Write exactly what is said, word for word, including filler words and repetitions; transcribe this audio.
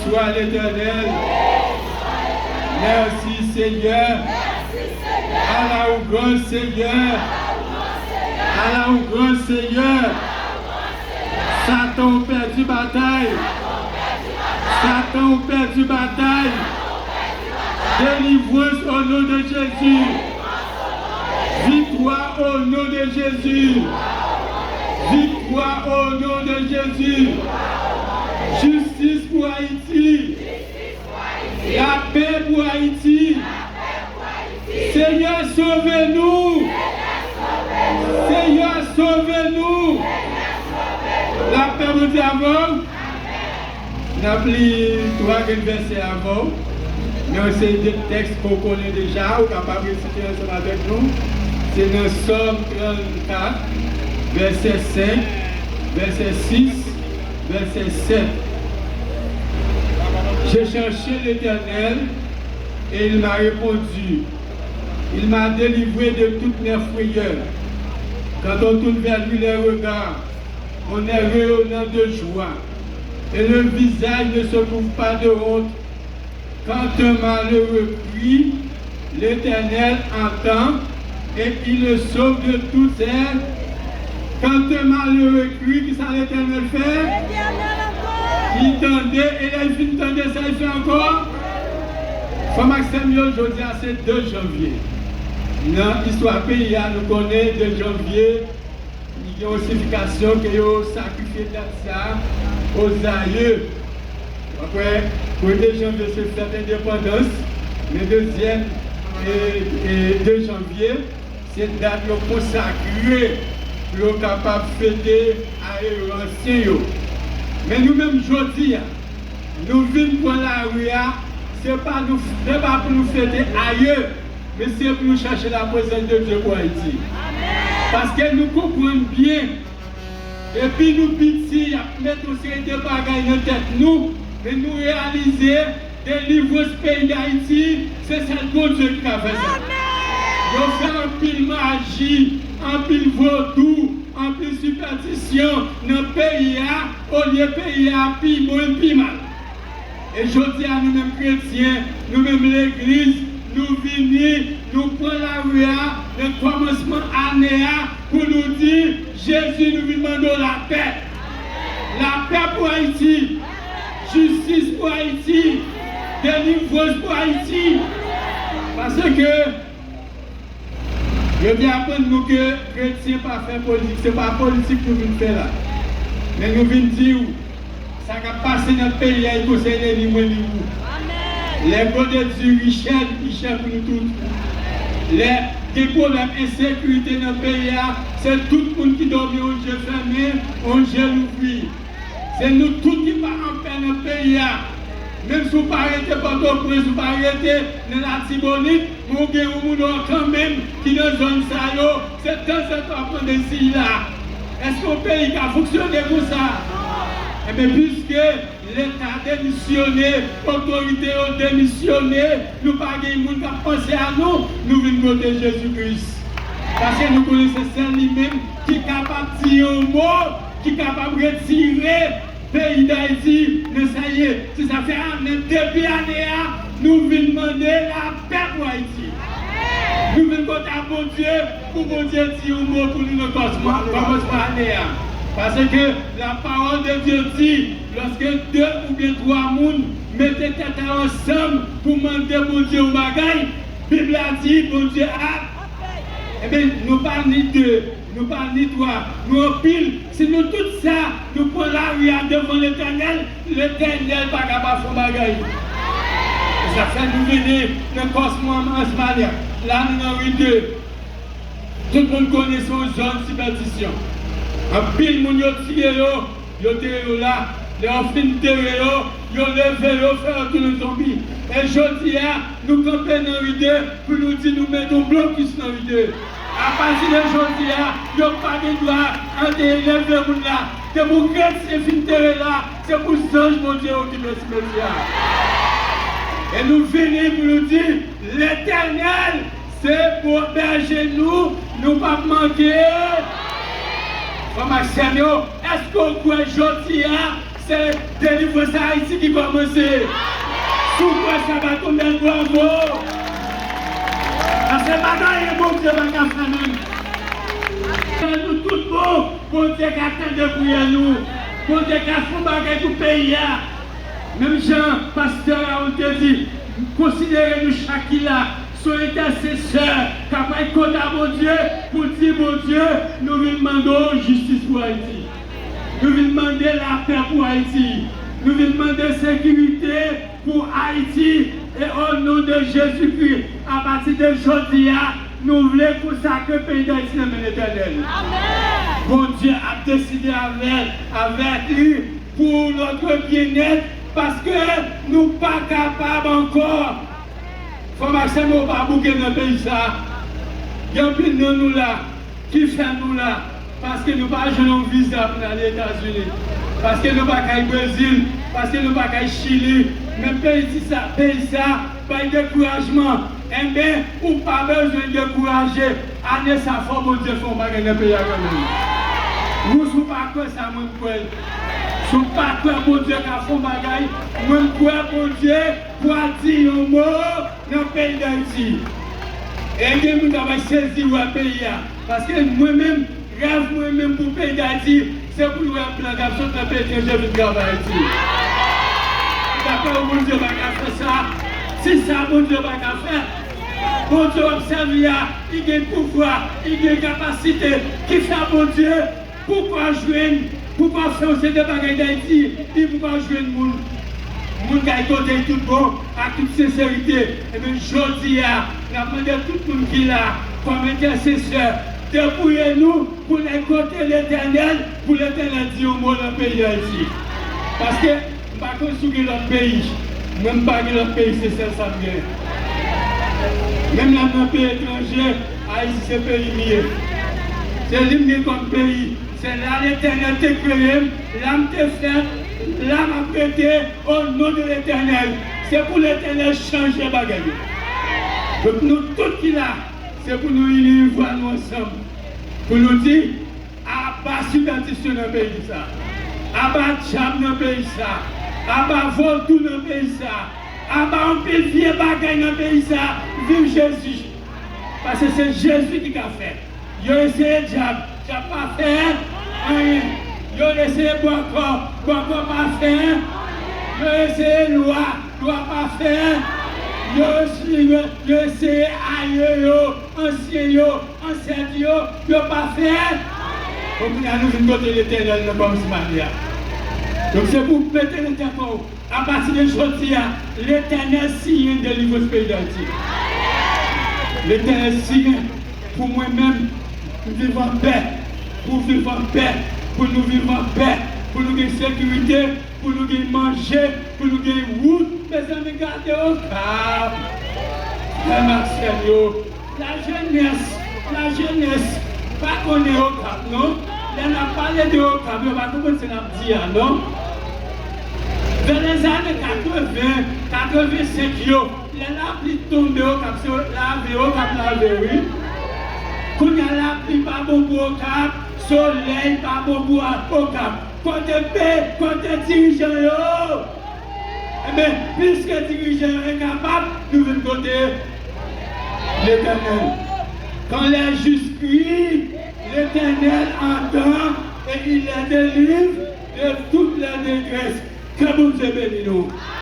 Glwa Letènèl. Mèsi, Senyè. A la ouvrans, Senyè. A la ouvrans, Senyè. Satan, ou pèdi batay. Satan, ou pèdi batay. Delivrans o non de Jezi. Viktwa o non de Jezi. Viktwa o non de Jezi. Jistis pou Ayiti. Lapè pou Ayiti. Senyè, sove nou. Senyè, sove nou. Lapè Bondye avè w. N ap li twa grenn vèsè avè w. Nan yon seri de tèks ke w konnen deja, ou kapab resite ansanm avèk nou. Se nan Sòm trannkat, vèsè senk, vèsè sis, vèsè sèt. J'ai cherché l'Éternel et il m'a répondu. Il m'a délivré de toutes mes frayeurs. Quand on tourne vers lui les regards, on est rayonnant de joie, et le visage ne se couvre pas de honte. Quand un malheureux crie, l'Éternel entend et il le sauve de toutes ses. Quand un malheureux crie, ki sa Letènèl fè? Li tande, e lè l fin tande sa, li fè ankò. Frè m ak sè m yo, jodi a se de janvye. Nan istwa peyi a, nou konnen de janvye, li gen yon siyifikasyon ke yo sakrifye dat sa a aux aïeux. Apre, premye janvye se fèt endepandans, men dezyèm, e, e, de janvye, se dat yo konsakre pou yo kapab fete aye yo ansyen yo. Men nou menm jodi a, nou vin pran lari a, se pa nou, se pa pou nou fete aye, men se pou nou chache laprezans de Dye pou Ayiti. Paske nou konprann byen, depi nou piti, y ap met yon seri de bagay nan tèt nou, men nou reyalize delivrans peyi Dayiti, se sèl Bondye ki ka fè sa. Yo fè anpil maji, anpil vodou, anpil sipètisyon nan peyi a, olye peyi a pi bon, pi mal. E jodi a, nou menm kretyen, nou menm legliz, nou vini, nou pran lari a nan kòmansman ane a pou nou di, Jezi, nou vin mande w lapè. Lapè pou Ayiti. Jistis pou Ayiti. Delivrans pou Ayiti. Paske yo te aprann nou ke kretyen pa fè politik, se pa politik nou vin fè la. Men nou vin di w, sa k ap pase nan peyi a, li konsène ni mwen ni ou. Lè gode di richè, li pi chè pou nou tout. Lè gen pwoblèm ensekirite nan peyi a, se tout moun ki dòmi yon je fèmen, yon je louvri. Se nou tout ki pa anpè nan peyi a. Menm si w pa rete Pòtoprens, ou pa rete nan Latibonit, men w gen yon moun ou kanmenm ki nan zòn sa yo, se tanzantan w ap mande si l la. Èske yon peyi ka fonksyone konsa? Enben, piske Leta demisyone, otorite yo demisyone, nou pa gen moun k ap panse a nou, nou vin kote Jezi Kris. Paske nou konnen se sèl li menm ki kapab di yon mo ki kapab retire peyi Dayiti nan sa l ye. Se sa fè a, nan debi ane a, nou vin mande lapè pou Ayiti. Nou vin konte a Bondye pou Bondye di yon mo pou nou nan kòmansman, kòmansman ane a. Paske la parole de Dieu dit, lòske de oubyen twa moun mete tèt a yo ansanm pou mande Bondye yon bagay, Bib la di Bondye ap. Ebyen, nou pa ni de, nou pa ni twa, nou anpil. Si nou tout sa, nou pran lari a devan Letènèl, Letènèl pa ka pa fè yon bagay. Se sa fè nou vini nan kòmansman ane a. La nou nan ri de. Tout moun konnen se yon zòn sipètisyon. Anpil moun yo tiye yo, yo tere yo la. Lè yo fin tere yo, yo leve yo, fè yo tounen zonbi. E jodi a, nou kanpe nan ri de pou nou di nou mete yon blokis nan ri de. Apati de jodi a, yo pa gen dwa antre leve moun la. Depi yon kretyen fin tere la, se pou zanj Bondye okipe simetyè a. E nou vini pou nou di, Letènèl se bon bèje nou, nou p ap manke. Frè m ak sè m yo, èske w kwè jodi a, Se delivrans Ayiti ki kòmanse. Si w kwè sa, bat yon bèl bravo. Paske pa gen anyen Bondye pa ka fè menm. Kè nou tout bon, Bondye ka tande priyè nou. Bondye ka fè yon bagay pou peyi a. Menm jan pastè Raoul te di, konsidere nou chak ki la se yon entèsesè k ap al kote Bondye pou di, Bondye, nou vin mande w jistis pou Ayiti. Nou vin mande lapè pou Ayiti. Nou vin mande sekirite pou Ayiti. E o non de Jezikri, apati de jodi a, nou vle konsakre peyi Dayiti nan men Letènèl. Amèn. Bondye ap deside avè, avèk li pou notre bien-être, paske nou pa kapab ankò. Frè m ak sè m yo, pa bouke nan peyi sa. Gen anpil nan nou la ki fè nou la, paske nou pa jwenn yon viza pou n ale Etazini, paske nou pa kay Brezil, paske nou pa kay Chili, men peyi ti sa, peyi sa bay dekourajman. Enben, ou pa bezwen dekouraje. Ane sa, fò Bondye fè yon bagay nan peyi a kanmenm. Ou, si w pa kwè sa, mwen m kwè l. Si w pa kwè Bondye ka fè yon bagay, mwen m kwè Bondye pral di yon mo nan peyi Dayiti. E gen moun k ap sezi wè peyi a. Paske mwen menm, rèv mwen menm pou peyi Dayiti, se pou n wè blan k ap sot nan peyi etranje vin travay Ayiti. Daprè w, Bondye pa ka fè sa? Si sa Bondye pa ka fè, Bondye w ap sèvi a, li gen pouvwa, li gen kapasite. Kisa Bondye Poukwa jwenn, poukwa fè yon seri de bagay Dayiti, epi poukwa jwenn moun, moun k al kote l tout bon, ak tout senserite? Ebyen, jodi a, n ap mande tout moun ki la, kòm entèsesè, debouye nou pou n al kote Letènèl, pou Letènèl di yon mo nan peyi Dayiti. Paske, m pa konn si w gen lòt peyi. Mwen, m pa gen lòt peyi, se sèl sa m gen. Menm lè m nan peyi etranje, Ayiti se peyi m ye. Se li m gen kòm peyi. Se la Letènèl te kreye m, la m te fèt, la m ap rete, o non de Letènèl. Se pou Letènèl chanje bagay yo. Donk, nou tout ki la, se pou nou ini vwa nou ansanm. Pou nou di, aba sipetisyon nan peyi sa. Aba dyab nan peyi sa. Aba vodou nan peyi sa. Aba anpil vye bagay nan peyi sa. Viv Jezi. Paske se Jezi ki ka fè. Yo eseye dyab, dyab pa fè anyen. Yo eseye bòkò, bòkò pa fè. Yo eseye lwa, lwa pa fè. Yo eseye, yo eseye aye yo, ansyen yo, ansèt yo, yo pa fè. Bon, kounye a nou vin kote Letènèl nan kòmansman ane a. Donk, se pou w mete nan tèt ou, apati de jodi a, Letènèl siyen delivrans peyi Dayiti. Letènèl siyen pou mwen menm, pou viv anpè, pou viv anpè, pou nou viv anpè, pou nou gen sekirite, pou nou gen manje, pou nou gen wout. Mezanmi, gade Okap. Frè m ak sè m yo, lajenès, lajenès pa konnen Okap, non. Lè n ap pale de Okap, yo pa konprann sa n ap di a, non. Vè lèzane katreven, katrevensenk yo, lè lapli tonbe Okap, se lave Okap lave, wi. Kounye a, lapli pa bon pou Okap, solèy pa bon pou Okap. Kote pe, kote dirijan yo? Enben, piske dirijan yo enkapab, nou vin kote Letènèl. Quand les justes crient, l'Éternel entend et il les délivre de toutes leurs détresses. Ke Bondye beni nou.